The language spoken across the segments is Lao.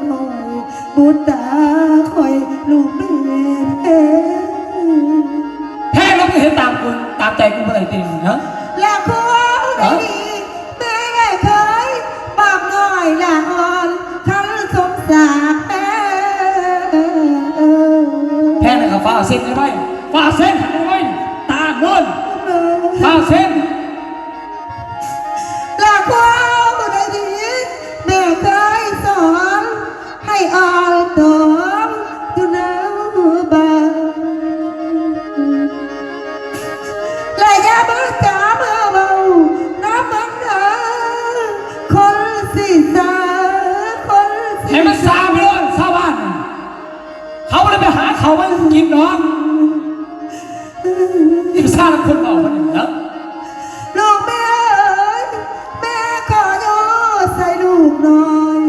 ຂ້ອຍ ບຸດຕາຂ້ອຍລູກແມ່ແພງ. ແພງແລ້ວມຶງເຮັດຕາມກູ ຕາມໃຈກູບໍ່ໄດ້ຕິ ຮະ? ລະຄວາມໄດ້ດີ ແມ່ເຄີຍບອກນ້ອຍລະອ່ອນ ຄັນສົມສາກແພງ. ແພງນັ້ນກໍຟ້າວເຊັນໄວໆ ຟ້າວເຊັນໄວໆ ຕາເງິນ ຟ້າວເຊັນ. ລະຄວາມບໍ່ໄດ້ດີ ແມ່ເຄີຍສອນໃຫ້ອ່ອນຕົມຢູ່ນຳບ້ານ ລະຢ່າມາຈາມາເວົ້ານຳມັນເດີ ຄົນຊິຊາ ຄົນຊິ ໃຫ້ມັນຊາໄປໂລດຊາວບ້ານ ເຂົາບໍ່ໄດ້ໄປຫາເຂົ້າມາກິນດອກ. ອີ່ສານຄົນເວົ້າມັນນີ້ນະ ລູກແມ່ເອີຍ ແມ່ຂໍໂຍໃສ່ລູກໜ້ອຍ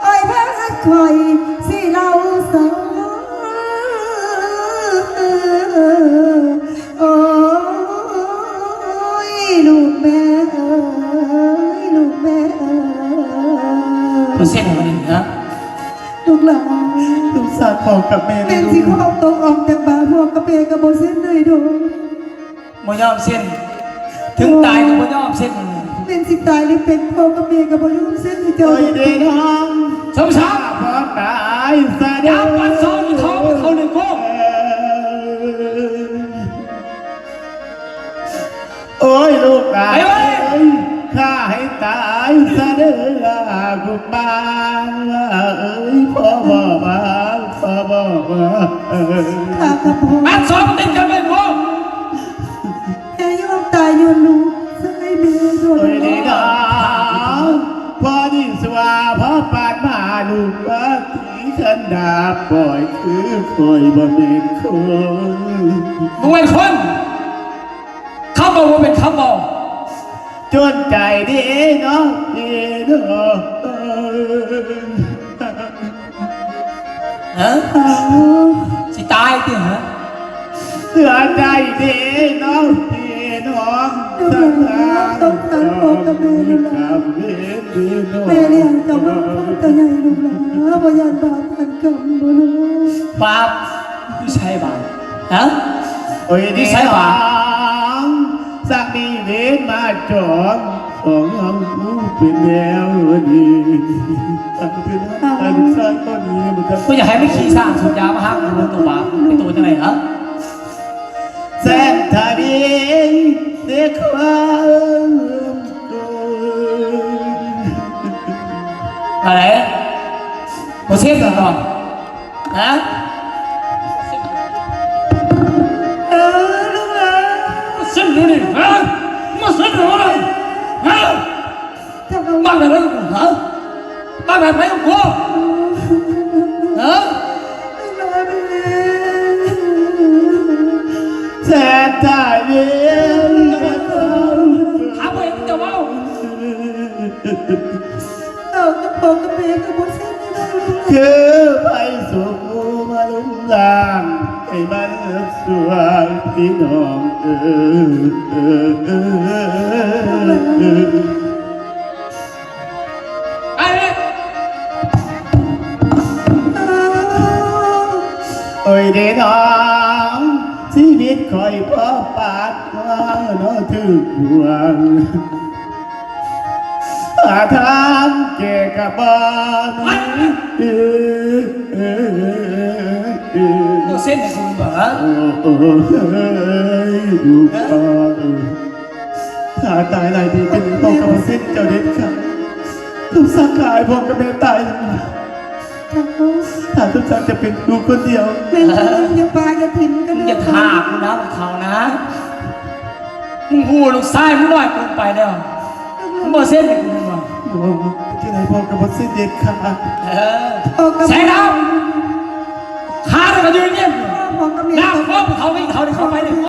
ອ້າຍພາຂ້ອຍຊິເລົ່າສອນ ໂອ້ຍ ລູກແມ່ເອີຍ ລູກແມ່ເອີຍ ເປີເຊັນເທົ່ານີ້ນະ. ລູກຫຼານ ສົງສານພໍ່ກັບແມ່ ແມ່ນຊິຂໍຕົກອອກຈາກບ່າພໍ່ກັບແມ່ກໍບໍ່ເຊັນໃຫ້ດອກ ບໍ່ຍອມເຊັນ ເຖິງຕາຍກໍບໍ່ຍອມເຊັນ ແມ່ນຊິຕາຍຫຼືເປັນ ພໍ່ກັບແມ່ກໍບໍ່ຍອມເຊັນໃຫ້ເຈົ້າ ໂອ້ຍເດ້ນ້ອງ ສົມສັກ ພໍ່ຕາຍຊະເດີ ຈັບມັນສອງເທົ່າເຂົາໜຶ່ງໂກ ໂອ້ຍ ລູກຫຼານເອີຍ ຂ້າໃຫ້ຕາຍຊະເດີລະ ກຸມານເອີຍ ພໍ່ບອກວ່າ ພໍ່ບອກວ່າ ຂ້າກັບພໍ່ ມັນສອງຕິດກັນເປັນພວກ ແມ່ຍອມຕາຍຍ້ອນລູກຊາຍແມ່ໂດນ ໂອ້ຍ ເດ້ນ້ອງ ພໍ່ນີ້ສວ່າ ພໍ່ປານມາ ລູກວ່າຕີຄັນດາ ປ່ອຍຄືຂ້ອຍບໍ່ແມ່ນຄົນ ບໍ່ແມ່ນຄົນ ຄຳເວົ້າບໍ່ເປັນຄຳເວົ້າ ຈົນໃຈເດ້ນ້ອງ ເດ້ນ້ອງ ຮະ ຊິຕາຍຕິ ຮະ ເສຍໃຈເດ້ນ້ອງ ເດ້ນ້ອງ ສະຫາຍ ຕ້ອງການພໍ່ກັບແມ່ນີ້ລະ ແມ່ລ້ຽງເຈົ້າມາ ເຈົ້າໃຫຍ່ລູກຫຼານ ບໍ່ຢ້ານບາບອັນກຳບໍ່ລູກ ບາບ ຢູ່ໃສບາດ ຮະ ໂອ້ຍ ຢູ່ໃສບາດ ສັກມີເວນມາຈອງ ຂອງເຮົາເປັນແນວນີ້ ອັນເປັນອັນຊາຍຄົນນີ້ມັນກໍ ກູຢາກໃຫ້ມັນຂີ່ຊ້າງສູບຢາມາຫາກູ ໂຕບາບ ເປັນໂຕຈັ່ງໃດ ຮະ ແສນທະວີເດຄວາມໂກ ອາເດ ບໍ່ເຊັນເນາະ ຮະ ເອີ ລູກເອີຍ ມາເຊັນດຽວນີ້ ຮະ ມາເຊັນດຽວນີ້ ຮະ ມາແບບໃດກັບກູ ຮະ ມາແບບໃດກັບກູ ຮະ ແສນຕາຍເວນ ຖາມເພິ່ນຈະເວົ້າ ເອີ ເຈົ້າກັບພໍ່ກັບແມ່ກໍບໍ່ເຊັນໃຫ້ເຮົາ ຄືໄຟສຸມມາລຸມລ້າງໃຫ້ມັນສວາຍ ພີ່ນ້ອງເອີຍ ໄປເລີຍ ໂອ້ຍເດ້ນ້ອງ ຊີວິດຂ້ອຍພໍປາດວ່າເນາະ ຖືກບວງ ຫາທາງແກ້ກໍບໍ່ມີ ບໍ່ເຊັນໃຫ້ກູບໍ່ ໂອ້ຍ ລູກພໍ່ ຖ້າຕາຍຫຼາຍດີ ເປັນພໍ່ກໍບໍ່ເຊັນເຈົ້າເດັດຂາດ ສົມສັກຂ້າໃຫ້ພໍ່ກັບແມ່ຕາຍ ຖ້າສົມສັກຈະເປັນລູກຄົນດຽວ ແມ່ນ ຢ່າປະຢ່າຖິ້ມກັນ ມຶງຢ່າຖາມນຳເຂົານະ ມຶງຮູ້ລູກຊາຍມຶງນ້ອຍເກີນໄປແລ້ວ ມຶງບໍ່ເຊັນໃຫ້ກູແມ່ນບໍ່? ບໍ່ ຈັ່ງໃດພໍ່ກໍບໍ່ເຊັນເດັດຂາດ ເອີ